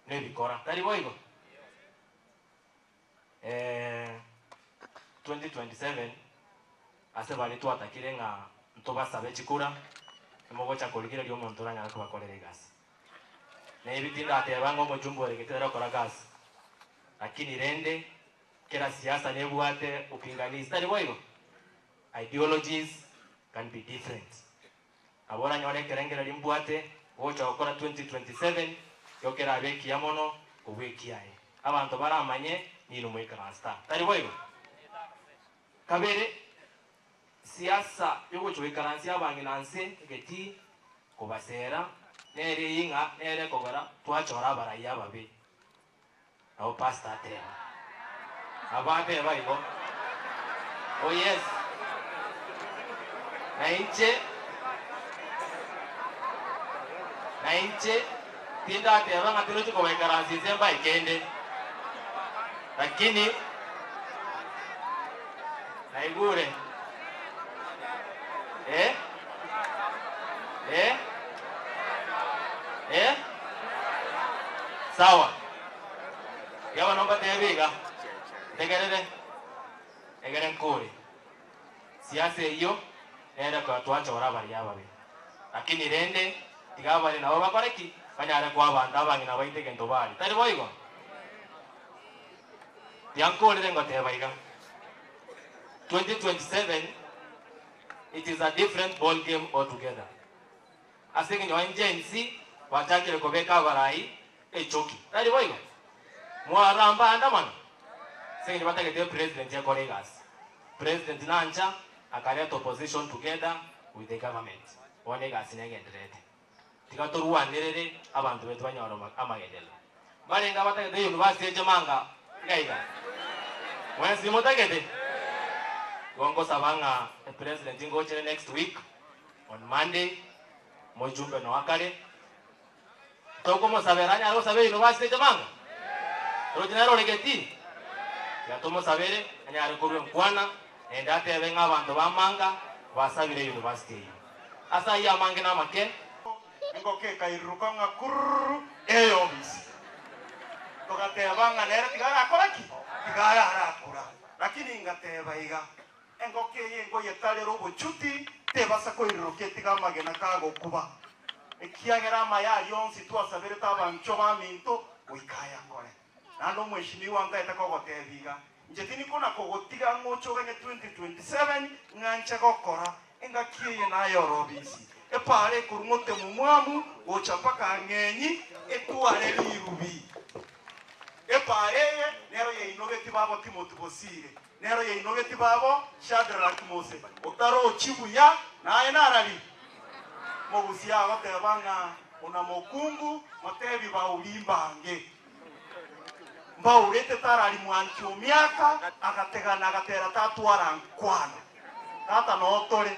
Nebikora, tari boigo? Eeh 2027 ase baria twatakire ng'a ntobasabe chikura, nimogocha korigereria omonto oranyare kobakorera egasi. Na ebi tindateba ng'a omochumba ore gete tari gokora gasi, lakini rende kera siasa nebwate upinganizi, tari boigo? Ideologies can be different. Nabo oranyore ekerengererio mbwate gocha gokora 2027 igo kerabe ekiya mono kobua ekiaye. Abanto baramanye ninwe moikaranse aa. Tari boigo? Kabere, siasa yogocha goikaransia abang'ina nse egetii kobasera nere eyio ng'a nere ekogera twachora abarai ababe. Nabo pastor ateba. Nabo ateba igo. Oh yes. Na inche, na inche tindateba ng'a tinochi kobaikaransia inse mbae kende. Lakini naigure. Eh? Eh? Eh? Sawa. Iga bono mbatebie iga, ntegerere, egere nkore. Siasa eyio nere ekoya twachora abaria ababe. Lakini rende tiga abaria nabo bakore ki? Banyare koa abanto abang'ina baito egento baria. Tari boigo? Tiga nkorere ngoteba iga, 2027 it is a different ball game altogether. Ase eng'encho ya Gen Z bachakire kobeka abarai echoki. Tari boigo? Mwaramba andamano ase eng'encho batagete epresident ekore egasi. President nancha akareta opposition together with the government. Bono egasi negendererete. Tiga torwanerere abanto baito banyore amagenderero. Mbarenge abatagete university eche manga iga iga? Mwensi nimotagete? Igo nkosaba ng'a epresident ngochere next week on Monday, mojumbe noa kare, tokomosabera anyare gosaba euniversity eche manga? Torochi nere ore getii? Tiga tomosabere anyare korwa enkwana naende atebe ng'a abanto ba manga basabire euniversity eyio. Ase ayio amange namake. Engoko ekairuruka ng'a kurururu eyobisi. Togateba ng'a nere tiga arakora ki? Tiga ararakura. Lakini ngateba iga, Engoko eye ngoyetarere obochuti, tebasa koiruruka etiga amagena kagokuba. Ekiagera amaya aria onsi twasaberete abanchwa baminto goika ayakore. Naende omweshimiwa ntaete kogotebia iga, Inche tindi kona kogotiga ng'a oche oganye 2027 ng'a nche gokora, engaki eye naye orobisi. Epaara ekorwa Motemomwamu gocha mpaka Ng'enyi etware rirubi. Epaara eye nero yainogeti babo Timothy Bosire, nero yainogeti babo Shadrack Mose, otarochi buya naye narari? Mogusia agoteba ng'a ona mokungu motebi bauri mbange. Mbaurete tarari mwanchi o miaka, agategana agatera tatwara nkwana. Tata noo tore.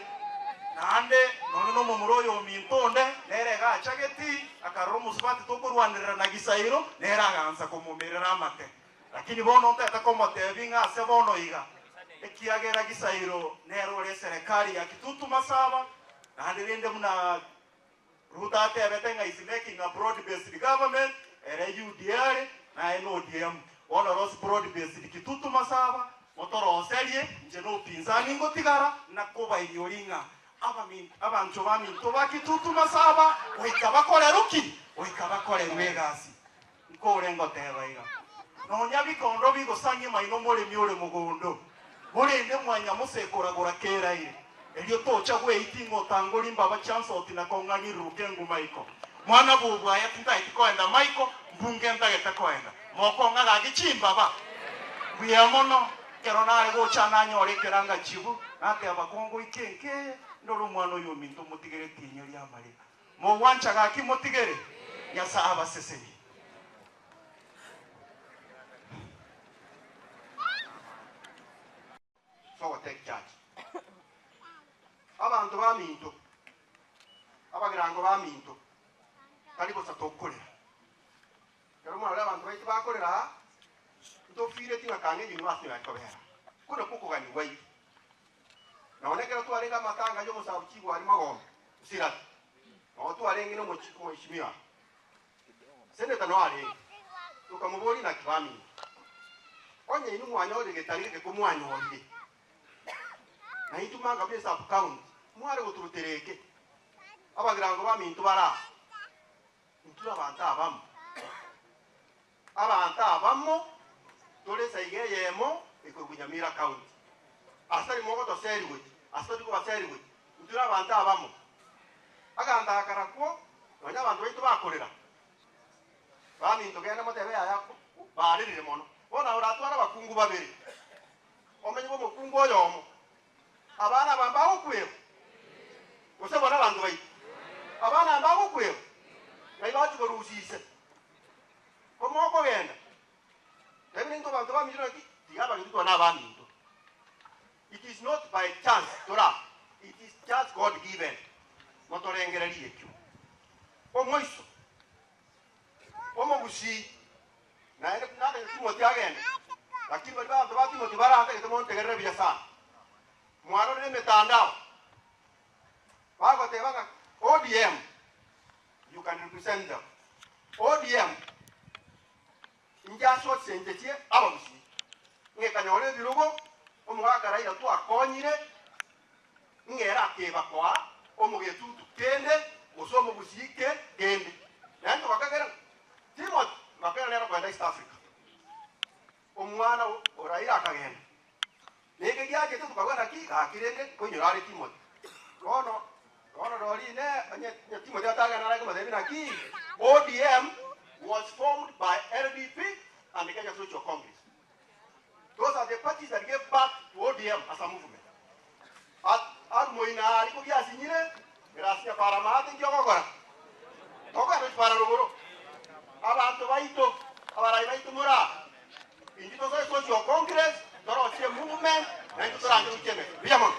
Naende nonya nomomura oyo ominto onde nere iga achageti, akarora omosubati tokorwanerera na Gisairo, nere agansa komomerera amate. Lakini bono ntete komotebia ng'a ase bono iga, ekiagera Gisairo nere ore eserekari ya Kitutu Masaba, naende rende buna Ruto atebete ng'a is making a broad based government, ere UDA naye na ODM. Bono rosi broad based Kitutu Masaba, motoroserie, inche na upinzani ngotigara na kobainyori ng'a abanto baminto ba Kitutu Masaba goika bakorerwe ki? Goika bakorerwe egasi. Nkore ngoteba iga, Nonya bikondo bigosang'ia maino omoremi ore mogondo, morende mwanyamosekoragora keraire, erio tocha gweitia ng'a otangori mbaba chiansoti na kong'ang'i riruke engumaiko. Mwana bw'obwaya tintageti koenda maiko, mbunge ntagete koenda. Mokong'a gaki chimbaba? Mbuya mono, ekero nare gocha nanyore ekeranga chibu, nateba kongoika enka eye, ndore omwana oyo ominto motigere etinyo ri'amariga. Mogwancha gaki motigere Nyasae abasesenie. Sogo take charge. Abanto baminto, abagirango baminto, tari bosa tokorera. Ekero mwarorire abanto baito bakorera aa, ntofireti ng'a kang'e university naki kobera. Okwo nakwo okogania gwaito. Nonya ekero twarenge amatanga y'omosabu chigwari magombe, Sirati, noo twarenge na omochie omoishimiwa, Senator noo arenge. Tokamoboria, Naki bamino? Onye inwe mwanyorire getari geke komwanyorire, na intwe manga buna esub county, mware goturutera eke. Abagirango baminto bare aa, intwe abanto abamo, abanto abamo tore esaiga eyemo ekorokwa Nyamira County. Ase tari mogotoseri gochia, ase tari kobaseri gochia, intwe abanto abamo. Aganto aka karakwo, nonya abanto baito bakorera, Baminto genda motebe yaya barerire mono. Bono oratware abakungu babere, omenye bw'omokungu oyomo, abana aba mbagokwerwa, gose bono abanto baito, abana aba mbagokwerwa, ngai bachia korusia ise. Ko mokogenda, tebi nintwe abanto baminto naki, tiga abageni twane abaminto. It is not by chance tora, it is just God given. Motorengererie ekio. Omoiso, omogusii, naende natagete Timothy agende, lakini baria abanto ba Timothy barantagete montegerere buya sana. Mwarorire emetandao, bagoteba ng'a ODM, you can represent them. ODM, inche ase osenchetie abagusii, ng'ekanyora ebirogo, omogaka Raila twakonyire, Ng'ere akeba koa omogetutu kende, gose omogusii ke kende. Naende togakagera Timothy ngakagera nere okogenda East Africa. Omwana o Raila akagenda. Na eke giachete tokabua naki gaki rende nkoinyora are Timothy. Bono bono rori ine onye onye Timothy atagenda nare komotebia naki ODM was formed by LDP and Kenya Social Congress. Those are the parties that gave birth to ODM as a movement. Arumoina aria kogiasinyire, erasinya para maate inki ogokora? Tokogenda gochia para rogoro. Abanto baito, abarai baito more aa, intwe tosoe Social Congress, torosie movement, naintwe toranche gochia emesa. Mbuya mono.